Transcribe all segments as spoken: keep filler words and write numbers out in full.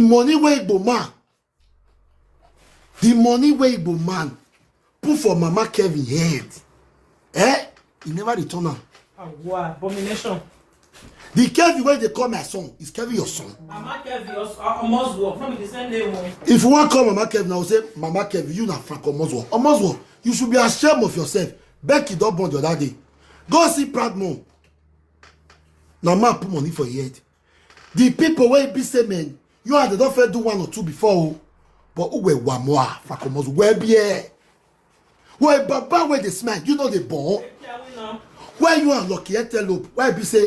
Money wey Igbo man, the money wey Igbo man put for Mama Kevin head, eh? He never return am. Awa, abomination. The Kevin wey dey call my son is Kevin your son. Mama Kevin, Os- uh, Omozwo, no be the same name o. If you wan call Mama Kevin, I go say, Mama Kevin, you na Frank Omozwo. Omozwo, you should be ashamed of yourself. Becky don born the other day. Go see proud mom. Na man put money for your head. The people wey be say, man, you and they don first do one or two before o. But who were wamoa Frank Omozwo? Where be here? Why baba wey dey smile, you no dey born? Why you and Lucky Antelope? Why be say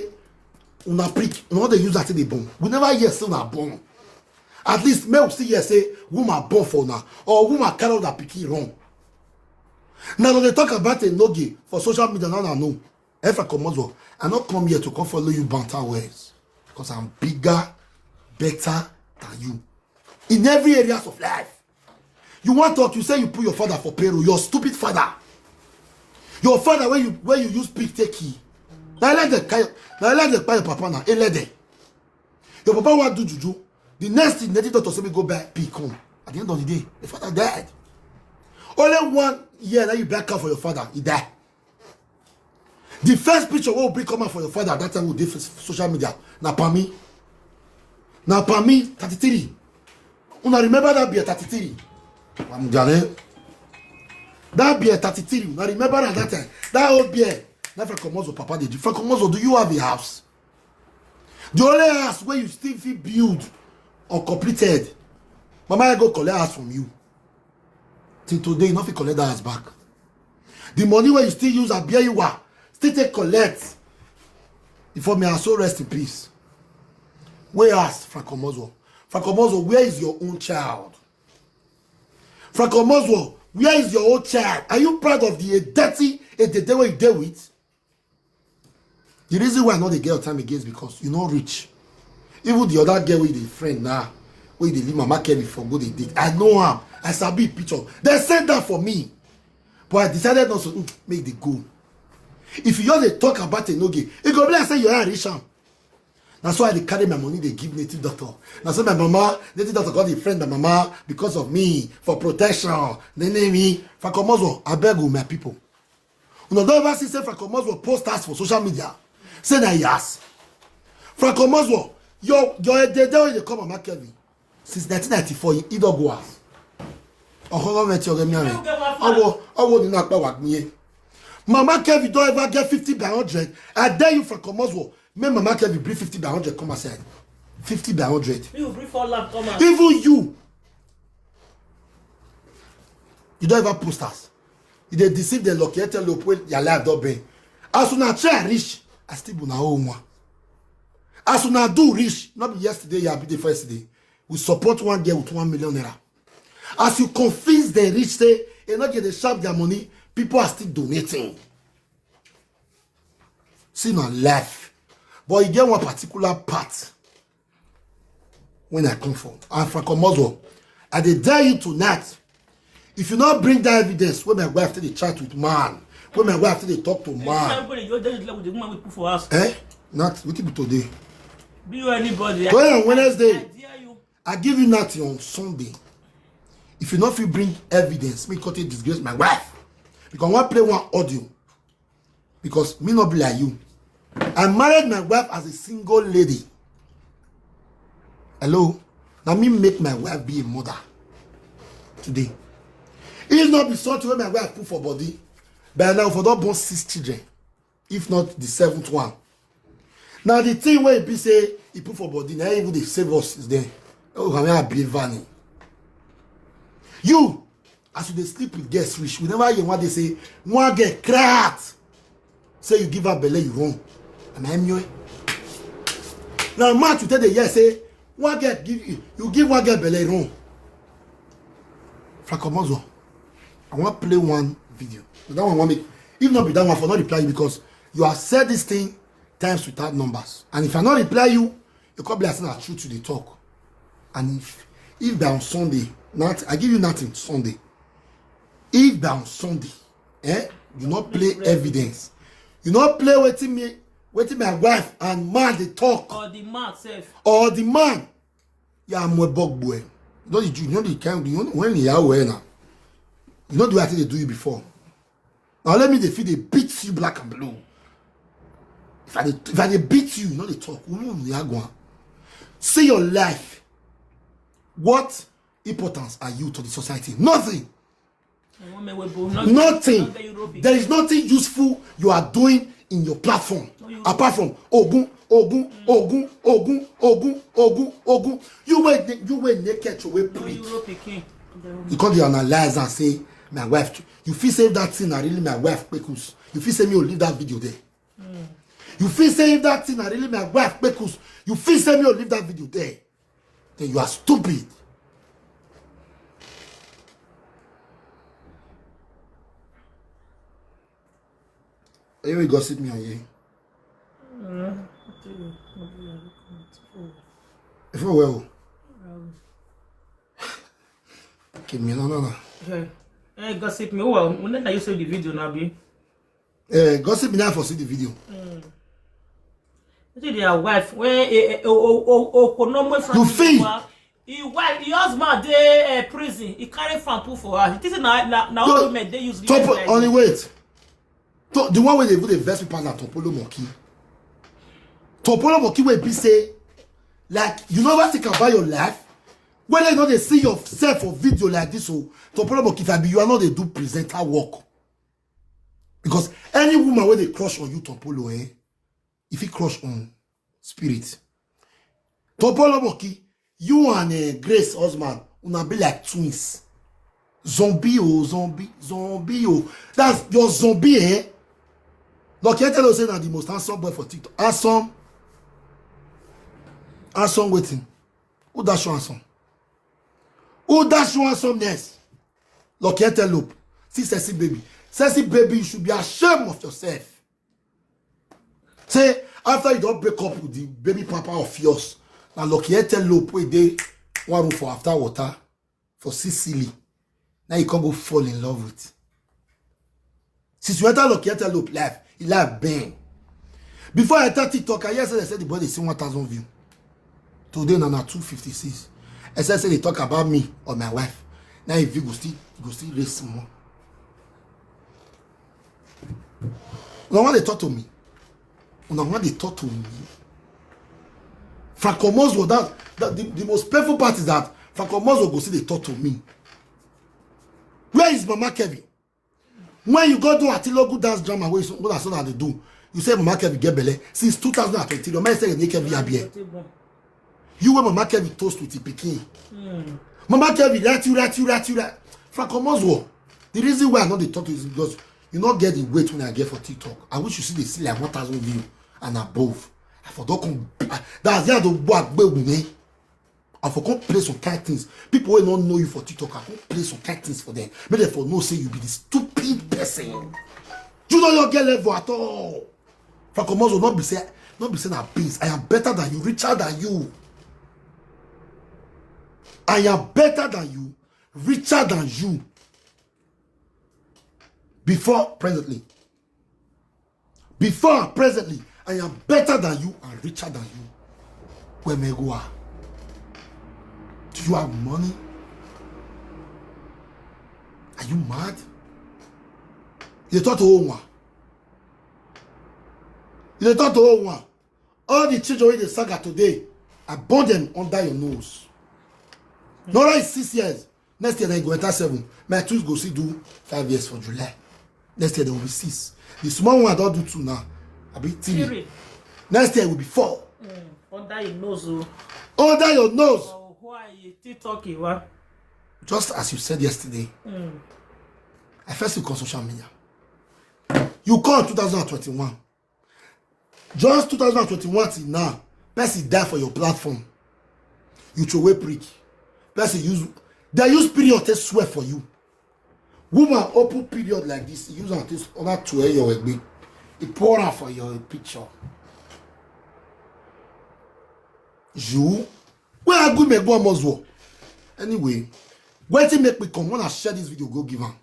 una prick? Una no dey use that thing dey born. We never hear say una born. At least make we still hear say woman born for una or woman carry other pikin run. Now dem dey talk about Enogie for social media now, I know. Efa Komozwo, I no come here to come follow you banter words because I'm bigger, better than you in every areas of life. You wan talk, you say you put your father for payroll, your stupid father. Your father wey you wey you use pig take key. Na elede kpai na elede kpai your papa na elede. Your papa wan do juju. The next thing, native doctor say me go buy pig come. At the end of the day, the father died. Only one year that you buy cow for your father, he die. The first picture wey we bring come out for your father that time we dey for social media na Pami. Na Pami thirty-three. Una remember that beer thirty-three? I'm Ghanaian. That beer thirty-three, una remember am that time? That old beer. Na Frank Omozwo papa dey drink. Frank Omozwo, do you have a house? The only house wey you still fit build uncompleted, Mama Kevin go collect house from you. Till today, you no fit collect that house back. The money wey you still use Abiyayiwa still take collect. Before me, I so rest in peace. Wey ask Frank Omozwo. Frank Omozwo, where is your own child? Frank Omozwo, where is your own child? Are you proud of the dirty edede wey you dey with? The reason why I no dey get your time again is because you no rich. Even the other girl wey you dey friend now, wey you dey leave Mama Kevin for go dey date, I know am. I sabi picture. Dem send that for me, but I decided not to, mm, make the go. If you just dey talk about Enogie, e go be like say your eye reach am. Na so I dey carry my money dey give native doctor. Na so my mama, native doctor come dey friend my mama because of me for protection. They name me Frank Omozwo. Abeg o, my people. Una don ever see say Frank Omozwo post us for social media? Say na yes. Frank Omozwo, your your edede wey dey call Mama Kevin since nineteen ninety-four, he don go house. Ọkọ gọọmenti ọgẹ mi rẹ. Ọwọ ọwọ nínú apá wà gbìyẹn. Mama Kevin don ever get fifty by hundred? I dare you, Frank Omozwo, make Mama Kevin bring fifty by hundred come outside. Fifty by hundred. You bring four lakh come out. Even you, you don ever post us. You dey deceive the Lucky Antelope wey your life don bend. As una try reach, I still be una own one. As una do reach, no be yesterday, you be the first day. We support one girl with one million naira. As you convince them reach say Enogie dey sharp their money, people are still donating. See na life. But e get one particular part when I come from. And Frank Omozwo, I dey dare you tonight. If you no bring that evidence wey my wife take dey chat with man, wey my wife take dey talk to man, Everybody, you dey with the woman we put for house. Eh? Not wetin be today. Be you anybody? Today on Wednesday, I dare you. I give you nothing on Sunday. If you no fit bring evidence, make you take disgrace my wife. Because I wan play one audio. Because me no be like you. I married my wife as a single lady. Hello? Na me make my wife be a mother today. If not be something wey my wife put for body, by now for don born six children, if not the seventh one. Now the thing wey e be say e put for body, na even dey save us is there. Oh, I mean, I believe Vanny. You, as you dey sleep with girls reach, we never hear one day say one girl cry out, say you give her belle, you run. And I mean, now man to tell the year say one girl give you, you give one girl belle, you run. Frank Omozwo, I wan play one video. But that one wan make, if not be that one, for not reply you because you have said this thing times without numbers. And if I not reply you, you come be like say na truth you dey talk. And if if by on Sunday, not I give you nothing Sunday. If by on Sunday, eh, you not play evidence. You not play wetin me, wetin my wife and man dey talk. Or the man sef. Or the man, Yeah, I'm a bug boy. You know the, you know the kind, you know when you are aware now. You know the way I think they do you before. Now let me, they feel they beat you black and blue. If I dey, if I dey beat you, you know they talk. Ooh, they are going. See your life. What importance are you to the society? Nothing. Nothing. There is nothing useful you are doing in your platform apart from ogun, ogun, ogun, ogun, ogun, ogun, ogun, ogun. You were, you were naked to wait. You come dey analyze and say my wife. You feel say that thing na really my wife kpekus. You feel say me will leave that video there. You feel say if that thing na really my wife kpekus. You feel say me will leave that video there. Then you are stupid. You will gossip me on here. If I well, okay, me no, no, no. Hey, gossip me. Well, when you show the video now, be. Eh, gossip me now for see the video. Wetin their wife wey okonomo from You feel? Him wife, him husband dey uh, prison. He carry fan put for her. He think say na na na all women dey use. Top on the wait. To, the one wey dey even dey vex people na Topolo Monkey. Topolo Monkey wey be say, like, you never think about your life. When you know they see yourself for video like this, so Topolo Monkey, if I be you, I know they do presenter work. Because any woman wey dey crush on you, Topolo, eh, if he crush on spirit, Topolo Monkey, you and uh, Grace husband, una be like twins. Zombie oh, zombie, zombie oh. That's your zombie, eh? Look, I tell you say na the most handsome boy for TikTok. Handsome, handsome waiting. Who dash you handsome? Who dash you handsomeness? Lucky Antelope. See sexy baby. Sexy baby, you should be ashamed of yourself. Say, after you don't break up with the baby papa of yours, now Lucky Antelope wey dey one room for after water for Sicily. Now you can't go fall in love with. Since you enter Lucky Antelope life, he life bang. Before I enter TikTok, I hear say they said the boy dey see one thousand view. Today na na two fifty-six. I said say they talk about me or my wife. Now if you go still go still raise small. Una wan dey talk to me. Una wan dey talk to me. Franco Moswo, that, that the, the most painful part is that Franco Moswo go still dey talk to me. Where is Mama Kevin? When you go do Atilogu dance drama, wey una saw dey do, you say Mama Kevin get belle since two thousand and twenty-three. Mama say make Kevin abie. You wey Mama Kevin toast with the pikin. Mama Kevin rat you, rat you, rat you, rat. Franco Moswo, the reason why I no dey talk to you is because you no get the weight when I get for TikTok. I wish you see dey see like one thousand view and above. I for don come. That's the other work wey we need. I for come play some kind things. People wey no know you for TikTok, I come play some kind things for them. Make them for know say you be the stupid person. You no your get level at all. Franco Moswo, not be say, not be say na beans. I am better than you, richer than you. I am better than you, richer than you. Before, presently. Before and presently, I am better than you and richer than you. Where may go? Do you have money? Are you mad? You talk to Owa. You talk to Owa. All the children wey dey saga today, I born them under your nose. Nora is six years. Next year, they go enter seven. My twins go see do five years for July. Next year, they will be six. The small one I don't do two now. I be three. Three. Next year will be four. Mm, under your nose. Oh. Under your nose. Oh, who are you still talking? What? Just as you said yesterday, mm. I first look on social media. You call two thousand twenty-one. Just two thousand twenty-one till now, person die for your platform. You throw away prick. Person use, they use period to swear for you. Woman open period like this, use am take other to your egbe. He pour am for your picture. You? Where are good me go must work? Anyway, wetin make me come when I share this video, go give am.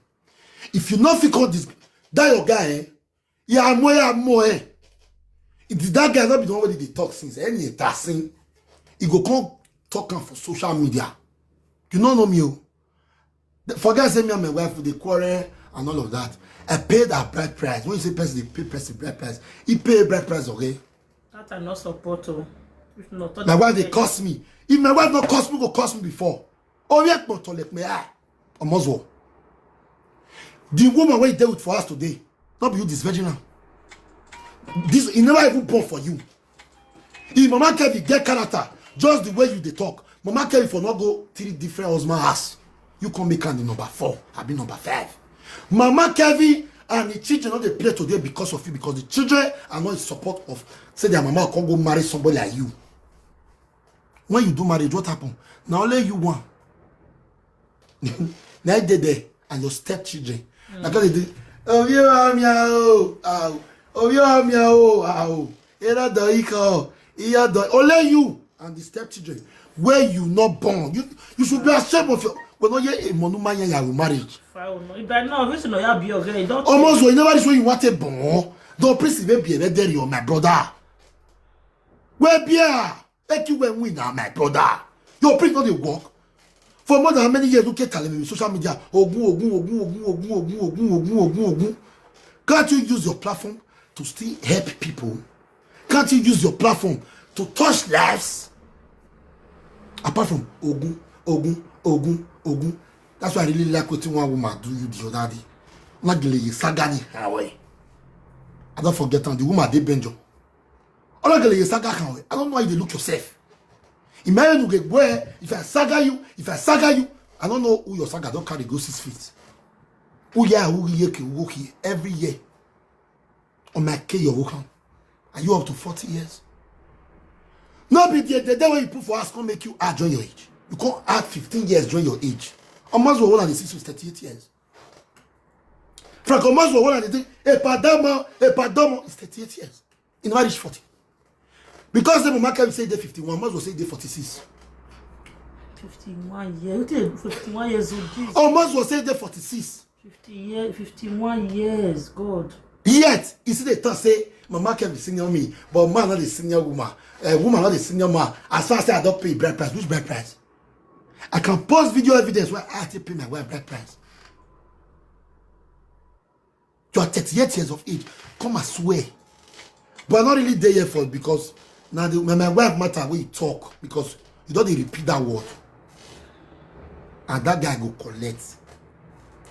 If you no fit call this, that your guy, eh? Yeah, more, yeah, more, eh? It is that guy not be the one wey dey talk since any person. He go come talk am for social media. You no know me o. Forget say me and my wife dey quarrel and all of that. I paid her bride price. When you say person dey pay person bride price, he pay bride price, okay? That I no support o. If not, My wife dey curse me. If my wife no curse me, go curse me before. Oh yeah, but like me, ah, Omozo. The woman wey you dey with for us today, not be you this virgin now. This, he never even born for you. If Mama Kevin get character, just the way you dey talk, Mama Kevin for not go three different husband house. You come make am the number four, I be number five. Mama Kevin and the children no dey play today because of you, because the children are not in support of say their mama come go marry somebody like you. When you do marriage, what happen? Na only you one. Na you dey there and your stepchildren. Na God dey do. Obi o amia o, ah, obi o amia o, ah, o. Era do iko, iya do. Only you and the stepchildren. Where you not born, you you should be ashamed of your. When no ye a monuma ye ya marriage. Fine, no. If I know, if you know, you be okay. Don't. Almost when you never reach where you want to born. Don't please be be there, you my brother. Where be? Make you when we now, my brother. Your priest not dey work. For more than how many years, look at Kalemi with social media. Ogun, ogun, ogun, ogun, ogun, ogun, ogun, ogun, ogun, ogun. Can't you use your platform to still help people? Can't you use your platform to touch lives? Apart from ogun, ogun, ogun, ogun. That's why I really like what one woman do you the other day. Not the lady Sagani Hawaii. I don't forget on the woman they Benjo. Olagele ye saga kan we. I don't know how you dey look yourself. Imagine you get where if I saga you, if I saga you, I don't know who your saga don't carry go six feet. Who ya who ye ke who here every year. On my K your work. Are you up to forty years? No be the the day when you put for us come make you add join your age. You can't add fifteen years join your age. Omozo one and the six is thirty-eight years. Frank Omozo one and the thing, a padama, a padama is thirty-eight years. He never reach forty. Because the Mama Kevin say they fifty-one, Omozo say they forty-six. Fifty-one years. Okay, fifty-one years old. This. Omozo say they forty-six. Fifty years. Fifty-one years. God. Yet, you see the talk say, Mama Kevin senior me, but man not the senior woman. A woman not the senior man. As far as I don't pay bride price, which bride price? I can post video evidence where I have to pay my wife bride price. You are thirty-eight years of age. Come and swear. But I'm not really there yet for because now the, my, my wife matter where you talk because you don't dey repeat that word. And that guy go collect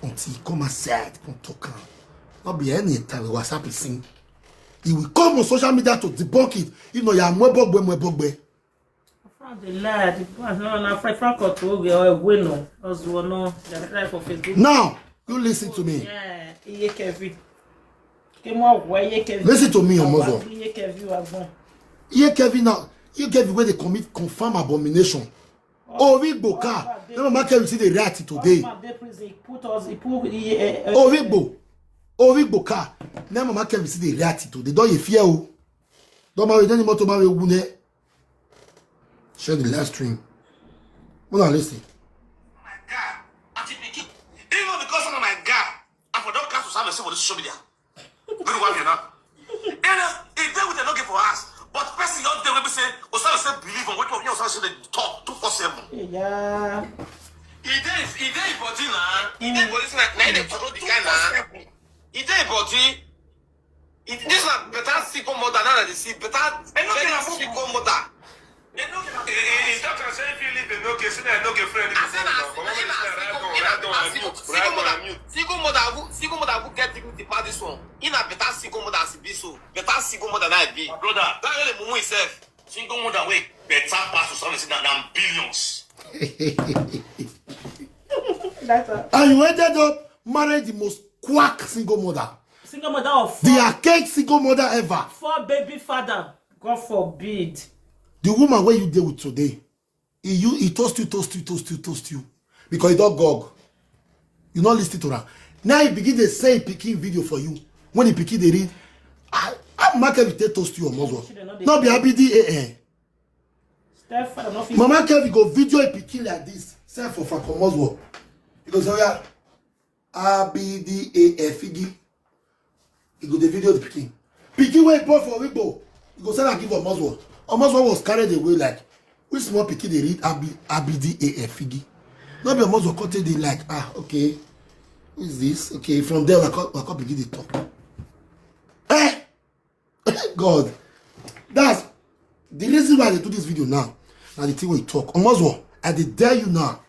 until he come outside, come talk am. Not be any time we WhatsApp is sing. He will come on social media to debunk it. You know, you are mwebogbe, mwebogbe. Frank dey lie. The one no na Frank Frank Otuoge or Egweno Ozuono. They try for Facebook. Now, you listen to me. Yeah, Iye Kevin. Kemo Agwa Iye Kevin. Listen to me, Omozo. Iye Kevin Agbon. Iye Kevin now, Iye Kevin where they commit confirm abomination. Ovi Gboka. Remember, Mama Kevin see the reality today. Husband dey prison. He put us. He put. He, uh, uh, Ovi Gbo. Ovi Gboka. Remember, Mama Kevin see the reality today. Don't you fear? Oh, don't marry any more to marry Wune. Share the live stream. Hold on, listen. My God, I think we keep. Even because of my God, I for don't cast Osama say for the social media. Good one, you know. And uh, if they would not give for us, but person your day will be say Osama say believe on what you Osama say they talk two four seven. Yeah. He dey he dey body na. He dey body say na na dey control the guy na. He dey body. He, this na better single mother now that they see better. Better single mother. He he he talk am say if you leave a no case, say na no girlfriend. I say na I say na single mother. Single mother who single mother who get dignity pass this one. He na better single mother as e be so. Better single mother na e be. Brother, that really mumu himself. Single mother wey better pass to something say na na billions. That's all. And you ended up marrying the most quack single mother. Single mother of The four, archaic single mother ever. Four baby father. God forbid. The woman where you deal with today, he you he toast you, toast you, toast you, toast you. Because he don't gog. You not listen to her. Now he begin to say picking video for you. When he picking they read, I I market with toast you on Muslim. Not be A B D A N. Stepfather no fit. Mama Kevin go video a picking like this. Send for Frank Muslim. He goes, oh yeah. A B D A F Iggy. He go the video the picking. Picking where he bought for Igbo. He go send and give Omozwo. Omozwo was carried away like Which small pikin dey read Abi Abidi A F Figi? No be almost go come take dey like, ah, okay, who is this? Okay, from there we come we come begin dey talk. Eh, God, that's the reason why I dey do this video now. Na the thing wey you talk, almost one. I dey tell you now.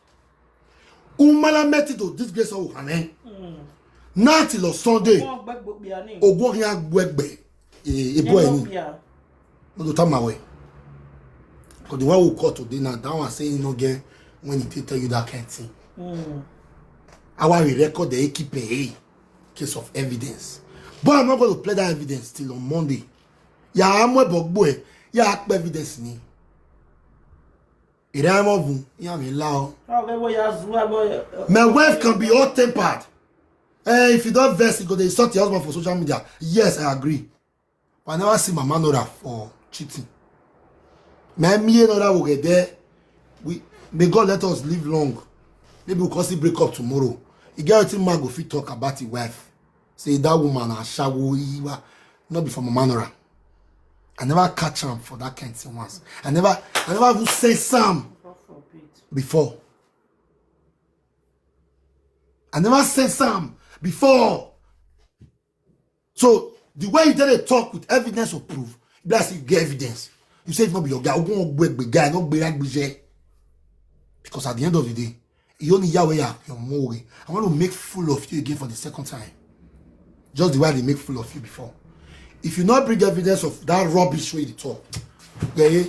Umala met it to disgrace all, amen. Now till on Sunday, Wọ́n gbẹ́gbẹ́ pé a ní. Ogwo ya gbegbe. E boy ni. Ẹlọ́pìá. No do tamawe. Because the one who caught today now, that one say he no get when he take tell you that kind thing. Our we record the equipe, eh, case of evidence. But I'm not going to play that evidence till on Monday. Ya amwe bogbo e. Ya akpe evidence ni. Ire amo vun. Ya mi la o. Ọ̀gá ìwọ ya zu ẹ bọ́. My wife can be hot tempered. Eh, if you don't vex, you go dey insult your husband for social media. Yes, I agree. But I never see Mama Nora for cheating. My me Nora will get there. We may God let us live long. Maybe we'll still break up tomorrow. You get wetin man go fit talk about his wife. Say that woman ashawo iwa, not be for Mama Nora. I never catch am for that kind thing once. I never, I never even say Sam God forbid. Before. I never say Sam before. So the way you tell a talk with evidence of proof, that's you get evidence. You say if not be your guy, ogun ogbe guy, not be like because at the end of the day, you only Yahweh ya your more. I want to make fool of you again for the second time. Just the way they make fool of you before. If you not bring evidence of that rubbish way they talk, yeah, yeah.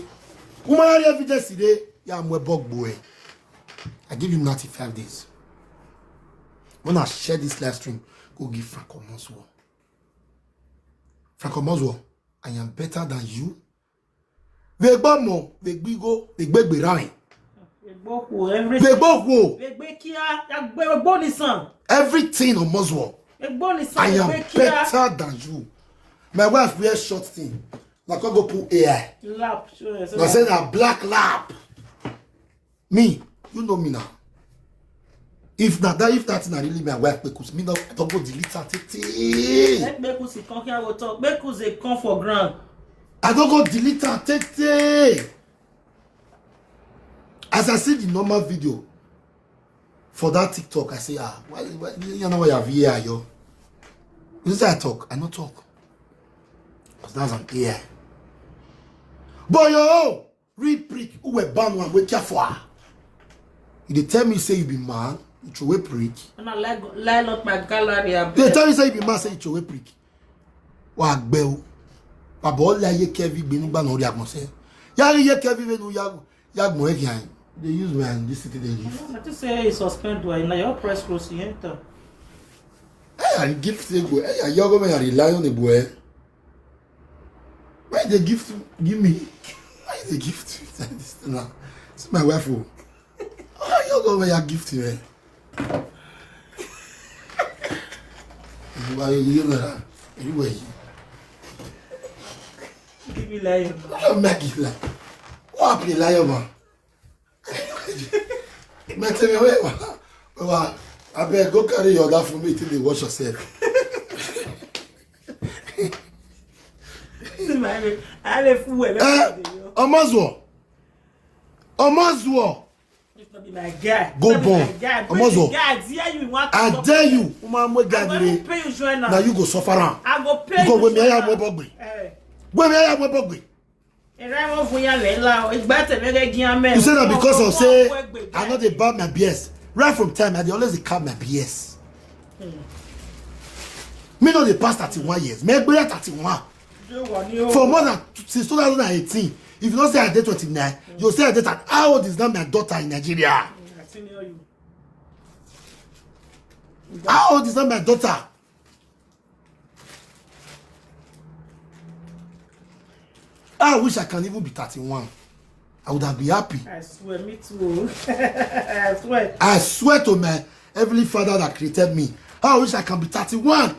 Woman evidence today, yeah, I'm a bug boy. I give you ninety-five days. When I share this live stream, go give Franco Moswo. Franco Moswo, I am better than you. Vegbo mo, vegbigo, vegbegbe rain. Egbo kwo, everything. Vegbo kwo. Vegbe kia, ya gbe egbo nisan. Everything on Moswo. Egbo nisan, I am vegbe kia. Better than you. My wife wear short thing. Na come go put A I. Lap, sure. Na say na black lap. Me, you know me now. If na that, if that na really my wife, because me no, I don't go delete her tete. Let Kpekus come here, we talk. Kpekus dey come for ground. I don't go delete her tete. As I see the normal video for that TikTok, I say, ah, why, why, you know why you have here, yo? You say I talk, I no talk. Because that's an A I. But yo, real prick, who were born one, we care for her. You dey tell me say you be man, you throw away prick. And I like, lie not my gallery, I They beg. Tell me say you be man, say you throw away prick. Wa gbe o. Baba, all like ye Kevin gbe nigba na ori agbon se. Ya ye Kevin we nu ya, ya gbon e kiyan. They use me and this city they live. I just say you suspend, why na your press close, you enter. Hey, I gift they go. Hey, I yogo me, I rely on the boy. Why they gift give me? Why they gift this thing now? It's my wife. Oh. Ah, yogo me, I gift me. Why you know that? You were you. Give me lion. Don't make it like. What happen, lion man? Man, tell me where, where, where, I beg, go carry your dad for me till they wash yourself. See my, I have a fool. Eh, Omozuo. Omozuo. If not be my guy. Go born. Omozuo. Guy, dare you in one I dare you. Woman, we I'm gonna pay you join now. Now you go suffer am. I go pay you. Go with me, I am bogbe. Eh. Go with me, I am bogbe. Ẹ rẹ́ wọ́n fún yàrá ńlá o. Ìgbà tẹ̀mí rẹ̀ gíyan mẹ́rin. You say that because of say I know they bar my B S. Right from time, I dey always dey cap my B S. Me no dey pass thirty-one years. Me gbé thirty-one. Ṣé wà ní o? For more than since two thousand and eighteen. If you don't say I dey twenty-nine, you say I dey thirty. How old is now my daughter in Nigeria? I senior you. How old is now my daughter? I wish I can even be thirty-one. I would have been happy. I swear, me too. I swear. I swear to my heavenly Father that created me. I wish I can be thirty-one.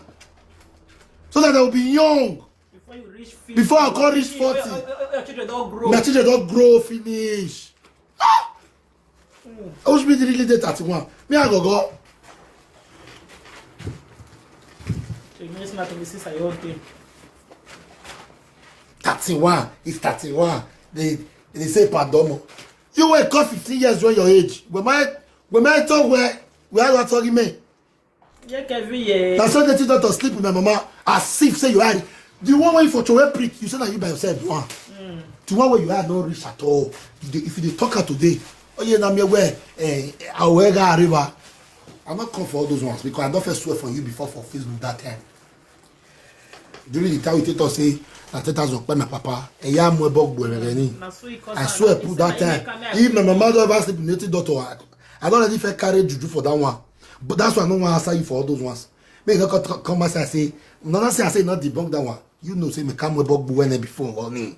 So that I will be young. Before you reach fifty. Before I come reach forty. Your, your, your, your children don't grow. My children don't grow finish. Ah! I wish me really dey thirty-one. Me, I go go. So you know it's not twenty-six, I don't think. Thirty-one is thirty-one. They, they say, pardon. You were called fifteen years when your age. When my when my talk where we are not talking me. Yeah, Kevin, yeah. That's why the doctor sleep with my mama as if say you are the one way for to prick. You say that you by yourself one. The one where you are not rich at all. If you dey talk her today, oh yeah, na me where eh I will go river. I'm not come for all those ones because I don't first swear for you before for Facebook that time. During the time we take us say na ten thousand pay my papa. Eya mo ebo gbo ere ni. I swear put that time. If my mama don't ever sleep with native daughter, I don't already feel carry juju for that one. But that's why I don't want to answer you for all those ones. Make you not come come and say, no, not say I say not debunk that one. You know, say me come with bog when before or me.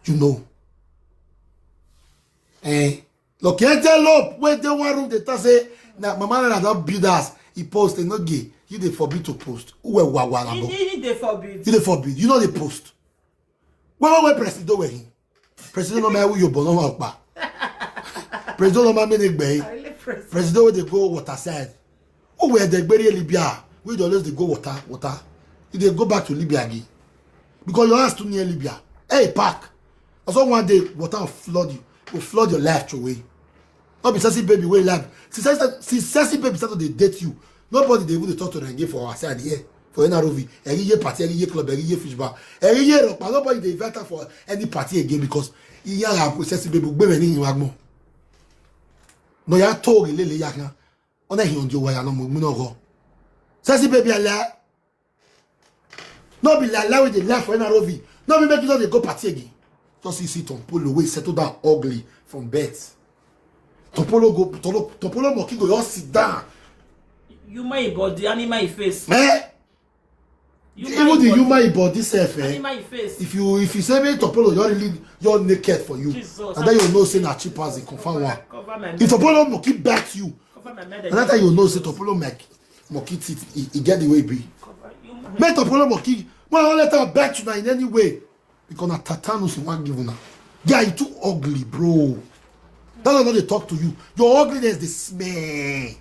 You know. Eh, look, you tell up where they one room they tell say, now mama na don build us. He post and no gay. You they forbid to post. Who were wa wa na He, go? he, he dey forbid. You they forbid. You know they post. Well, well, well, president where he? President no matter who you born no pa. President no matter many gbe. I really press. President wey dey go water side. Who were the gbere Libya? We dey always dey go water, water. You dey go back to Libya again because your house too near Libya. Hey, park. Also one day water will flood you, will flood your life away. No be sexy baby wey life. Since sexy, since sexy baby start to dey date you, nobody dey even dey talk to them again for our side here. For N R O V, every year party, every year club, every year fish bar, every year rock bar, nobody dey invite her for any party again because he and her sexy baby gbé mi ní ìwà gbọ́n. No ya tó ògì lélẹ̀ ya kan. Ọ̀nà ìhìn ọ̀dọ̀ wáyà lọ́mọ ìgbín náà kọ́. Sexy baby ẹ̀lẹ́. No be like like wey dey lie for N R O V. No be make you no dey go party again. Just see see Tom Polo wey settle down ugly from birth. Tom Polo go Tom Polo Tom Polo monkey go just sit down. Human body, animal face. Eh? Even the human body sef eh? Animal face. If you if you say make Tom Polo just really just naked for you, Jesus. And then you know say na cheap as the confirm one. Cover my If Tom Polo monkey bite you, cover my mouth. and that time you know say Tom Polo make monkey teeth e e get the way e be. Cover human. Make Tom Polo monkey when I let am bite you na in any way because na tatanus you wan give una. Guy you too ugly bro. That one no dey talk to you. Your ugliness dey smell.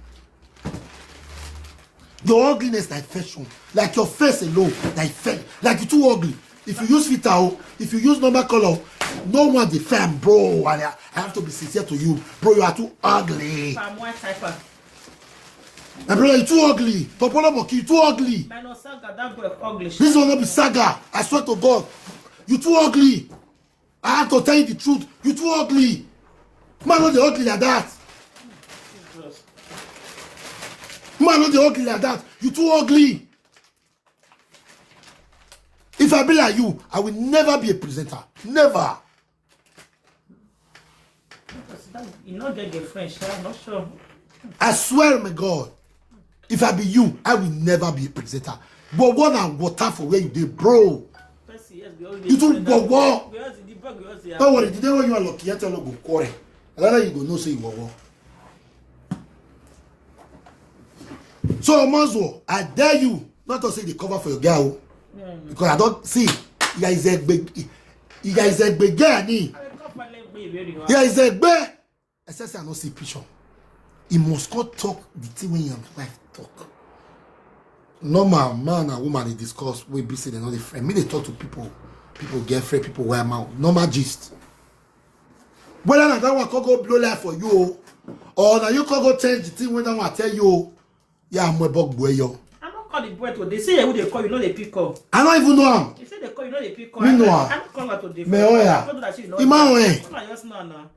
Your ugliness na infection. Like your face alone na infection. Like you too ugly. If you use filter o, if you use normal color, no one dey firm bro. And I, I have to be sincere to you, bro. You are too ugly. Palm wine typer. My brother, you too ugly. Tom Polo monkey, you too ugly. Minus saga, that boy ugly. This one no be saga. I swear to God, you too ugly. I have to tell you the truth. You too ugly. Man no dey ugly like that. Jesus. Man no dey ugly like that. You too ugly. If I be like you, I will never be a presenter. Never. You no get girlfriend, sha, I'm not sure. I swear, my God, if I be you, I will never be a presenter. But what na water for where you dey, bro? Person, yes, we all You too bobo. We all the bug, we all the Don't worry, the day when you are lucky, you tell go quarry. Another you go know say you bobo. So Mazo, I dare you not to say the cover for your girl. Because I don't see you guys a big you guys a big girl ni. I will come for like baby, you know. There is a bear. Except say I no see picture. He must come talk the thing when your wife talk. Normal man and woman dey discuss wey be say dem no dey friend. Me dey talk to people, people get friend, people wear mouth. Normal gist. Whether na that one come go blow life for you o, or na you come go change the thing wey that one tell you o. Ya mo ebo gbo eyo. I no call the boy today. Say who dey call, you no dey pick up. I no even know am. You say they call, you no dey pick up. Me know I am. no call her today. Me oya. I told her she no. Ima oe. Call her just now, now.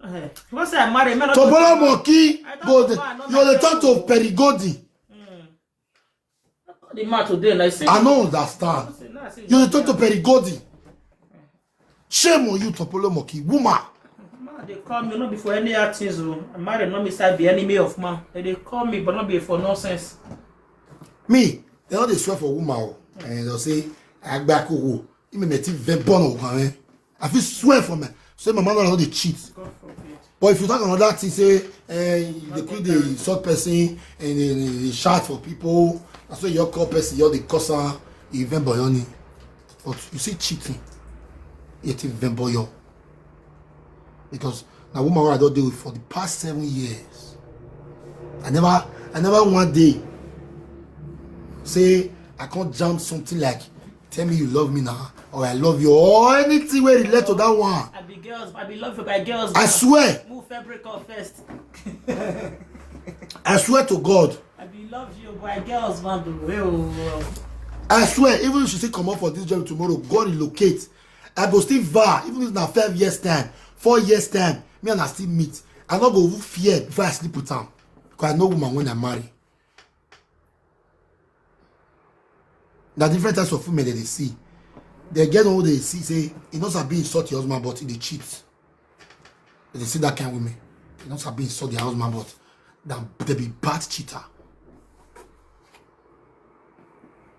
Eh, you wan say I marry, man? Tobolo monkey go dey. You dey talk to Perigodi. The man today, like say. I no understand. You dey talk to Perigodi. Shame on you, Topolo monkey, woman. Man, they call me not before any other things. Oh, I marry not me side be enemy of man. They, they call me, but not be for nonsense. Me, they no dey swear for woman o. And they'll say, "Agbako wo." You may make it very born of woman. I feel swear for me. Say my man no dey cheat. God forbid. But if you talk another thing, say, eh, they could the insult person and they, they, they shout for people. That's why you call person, you the cuss am, even boyoni. But you see cheating, yet even boyo. Because na woman wey I don dey with for the past seven years. I never, I never one day say I can't jam something like Tell me you love me now, or I love you, or anything wey relate to that one. I be girls, I be love you by girls. I swear, Move fair break up first. I swear to God. I be love you by girls, man. Do well. I swear, even if she still comot for this job tomorrow, go relocate. I go still vow, even if na five years time, four years time, me and her still meet. I no go even fear before I sleep with am. Because I know woman when I marry. Na different types of women that they see. They get one wey they see say e no sabi insult your husband, but e dey cheat. They see that kind of women. E no sabi insult their husband, but dem dey be bad cheater.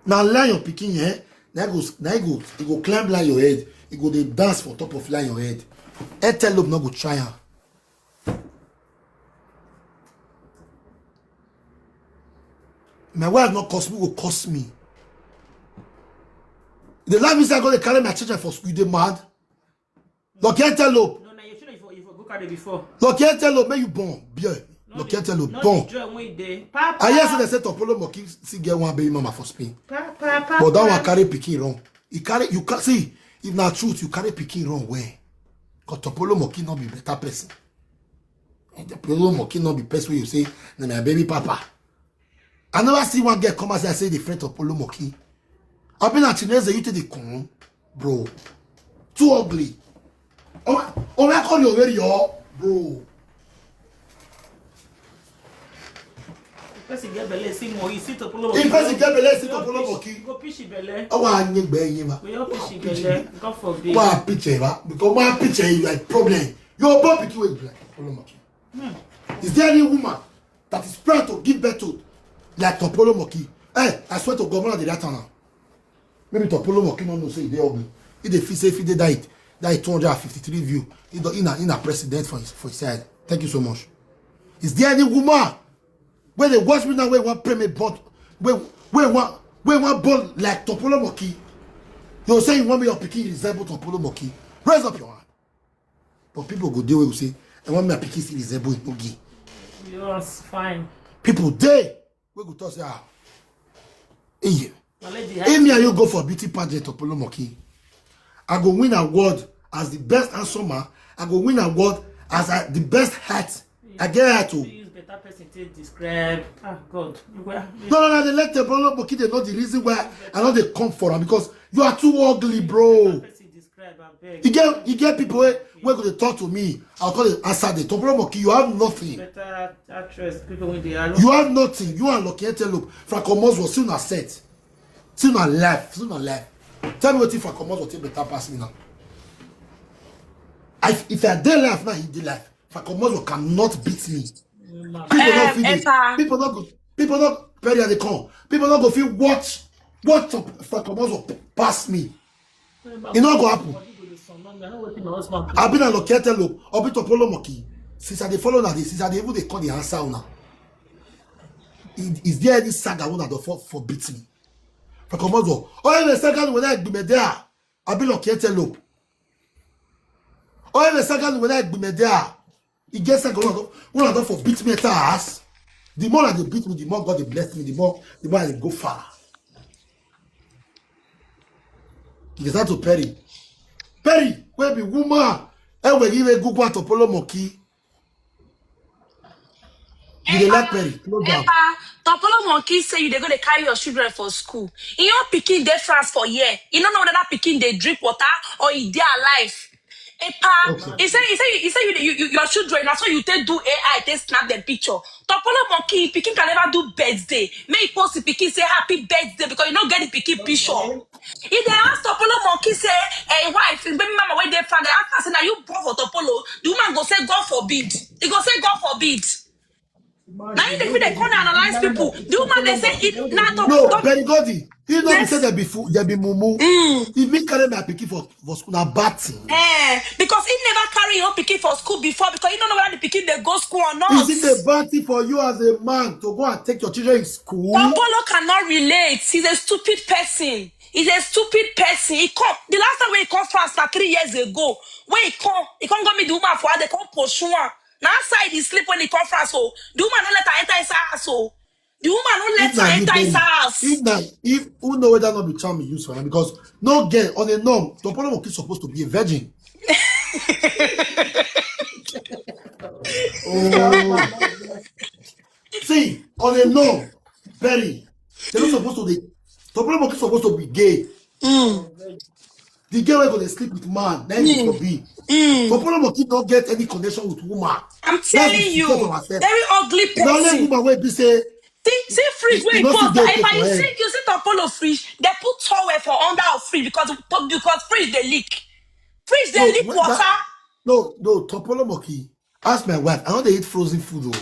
Na lie your pikin, eh? Na e go, na e go, e go climb lie your head. E go dey dance for top of lie your head. Antelope no go try am. My wife no curse me, go curse me. The life inside go dey carry my children for school, you dey mad? Lucky Antelope. No, na your children you for, you for go carry before. Lucky Antelope, make you born. Beer. Lucky Antelope, Not born. The joy when you dey. Papa. I hear say they say Topolo Moki still get one baby mama for Spain. Papa, papa. But that one carry pikin run. You carry, you can see, if na truth, you carry pikin run where? Because Topolo Moki not be better person. And Topolo Moki not be person wey you say, na my baby papa. I never see one girl come and say, I say the friend Topolo Moki. I been at Chinese, you take the con, bro. Too ugly. Oh, oh, I call you already, yo, bro. Person get belle, see more. You see Topolo. If person get belle, see Go Topolo pish- Moki. Go pish belle. Oh, I need belle, you, We all pish belle. God forbid. Why picture, ba? Because my picture is like problem. Your boy pikin wey be like Topolo Moki. Is there any woman that is proud to give birth to like Topolo Moki? Hey, I swear to God, one of the right now. Maybe Topolo Moki no know say e dey ugly. If they feel say if they died, that two hundred fifty-three view, he don in a, in a president for his, for his side. Thank you so much. Is there any woman where they watch me now where one pray me born, where where one where one born like Topolo Moki? You say you want me your pikin resemble Topolo Moki? Raise up your hand. But people go dey wey go say, I want my pikin still resemble Igbogi. Yours fine. People dey wey go talk say, ah, hey, My lady, if me and you go for beauty pageant Topolo Moki, I go win award as the best handsome man. I go win award as uh, the best height. I get height you o. Use better person to describe. Ah, God. You were. No, no, no, they let Topolo Moki, they know the reason why I know they come for am because you are too ugly, bro. Person describe. I beg. You get you get people wey wey go dey talk to me. I'll call it answer the Topolo Moki. You have nothing. Better actress. People with the. You have nothing. You are Lucky Antelope. Franco Moswo, see una set. See una life. See una life. Tell me what if Franco Moswo take better pass me now. I, if I dey life now, he dey life. Franco Moswo cannot beat me. People Eh, not feel Epa. People not go. People not Perry they come. People not go feel watch. Watch Franco Moswo pass me. E no go happen. I been a Lucky Antelope, Obi Topolo Moki. Since I dey follow na this, since I dey even dey call the answer now. Is there any saga one that for for beat me? For come out, oh, the second when I be me there, I be Lucky Antelope. Oh, the second when I be me there, e get second one, one of them for beat me at ass. The more that they beat me, the more God they bless me, the more the more I go far. He start to Perry. Perry, where be woman? And we give a good one to Polo Monkey. You dey like Perry, close down. Epa, Topolo Monkey say you dey go dey carry your children for school. In your pikin dey France for year. You no know whether that pikin dey drink water or e dey alive. Epa, Okay. He say he say he say you, you, you your children na so you take do A I take snap dem picture. Topolo Monkey pikin can never do birthday. Make he post the pikin say happy birthday because you no get the pikin picture. If they ask Topolo Monkey say, hey, wife, baby mama, where they found, they ask her say, now you born for Topolo, the woman go say, God forbid. He go say, God forbid. Now you dey feel they come and analyze people. The woman they say it na Top No, Top. Perry Godi, he no be Yes. say they be fool, they be mumu. If me carry my pikin for for school, na bad thing. Eh, because he never carry your pikin for school before because he don't know whether the pikin they go school or not. Is it a bad thing for you as a man to go and take your children in school? Topolo cannot relate. He's a stupid person. He's a stupid person. He come the last time when he come France like three years ago. When he come, he come go meet the woman for her. They come pursue her. Now outside he sleep when he come France. So the woman don't let her enter his house. So The woman no let her enter inside house. If na, if, who know whether not be charm you use for her, because no girl on a norm, Topolo Moki supposed to be a virgin. Oh. See, on a norm, very. They're not supposed to be. Topolo Moki supposed to be gay. The girl wey go dey sleep with man, na him go be. Topolo Moki no get any connection with woman. I'm telling you, very ugly person. The only woman wey be say see, see fridge wey put. If I see you see Topolo fridge, they put towel for under of fridge because, because fridge dey leak. Fridge dey leak water. No, no, Topolo Moki. Ask my wife. I no dey eat frozen food o.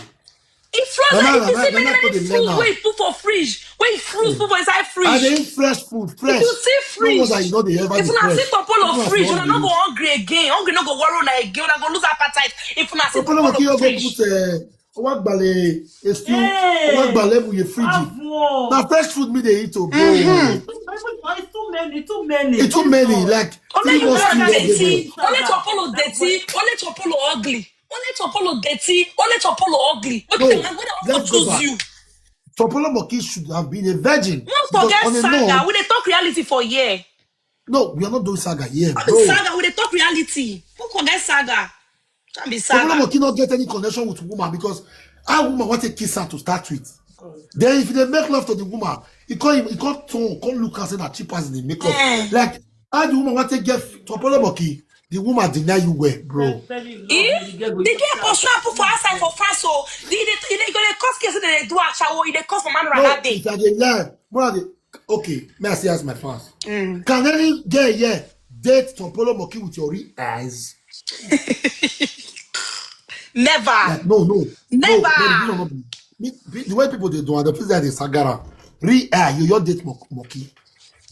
If frozen, if you see many many food wey put for fridge, wey froze put for inside fridge. I dey eat fresh food, fresh. If you see fridge, no wonder you no dey ever dey fresh. If una see Topolo fridge, una no go hungry again. Hungry no go worry una again. Una go lose appetite. If una see Topolo fridge. Owa gbale, excuse, owa gbale mu ye fridge. Na fresh food me dey eat o. It's too many, too many. It's too many, like three months too many. Only Topolo dirty, only Topolo ugly. Only Topolo dirty, only Topolo ugly. What the man, what the choose you? Topolo Moki should have been a virgin. No forget saga. We dey talk reality for here. No, we are not doing saga here, bro. Saga, we dey talk reality. No forget saga. Can't be saga. Topolo Moki not get any connection with woman because our woman want to kiss her to start with. Then if they make love to the woman, he can't, he can't turn, can't look and say that cheap as they make love. Like, how the woman want to get Topolo Moki? The woman deny you well, bro. If the girl pursue am put for outside for France, so the, the, the, the, the cost case they do ashawo, e dey cost for man that day. If I dey lie, bro, I dey, okay, may I say as my fans? Can any girl here date Topolo Moki with your real eyes? Never. Like, no, no. Never. No, no, no, no. Me, the way people dey do, and the place that they sagara, real eye, you your date Moki.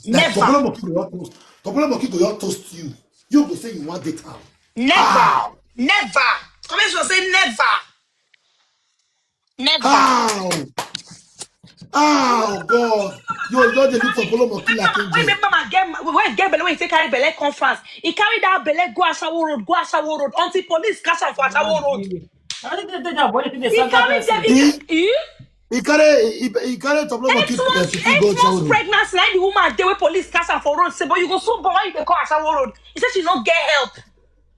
Never. Topolo Moki go your toast. Topolo Moki go your toast you. You go say you want date am. Never. Never. Come here, say never. Never. How? Oh God. You just dey look for Topolo Moki like angel. When mama get, when get belle, when he take carry belle come France, he carry that belle go Ashawo Road, go Ashawo Road until police catch am for Ashawo Road. He carry David. He carry, he, he carry Topolo Moki pikin go Ashawo Road. Eight months pregnancy, na the woman dey wey police catch am for road say, but you go soon born, why you dey call Ashawo Road? He say she no get help.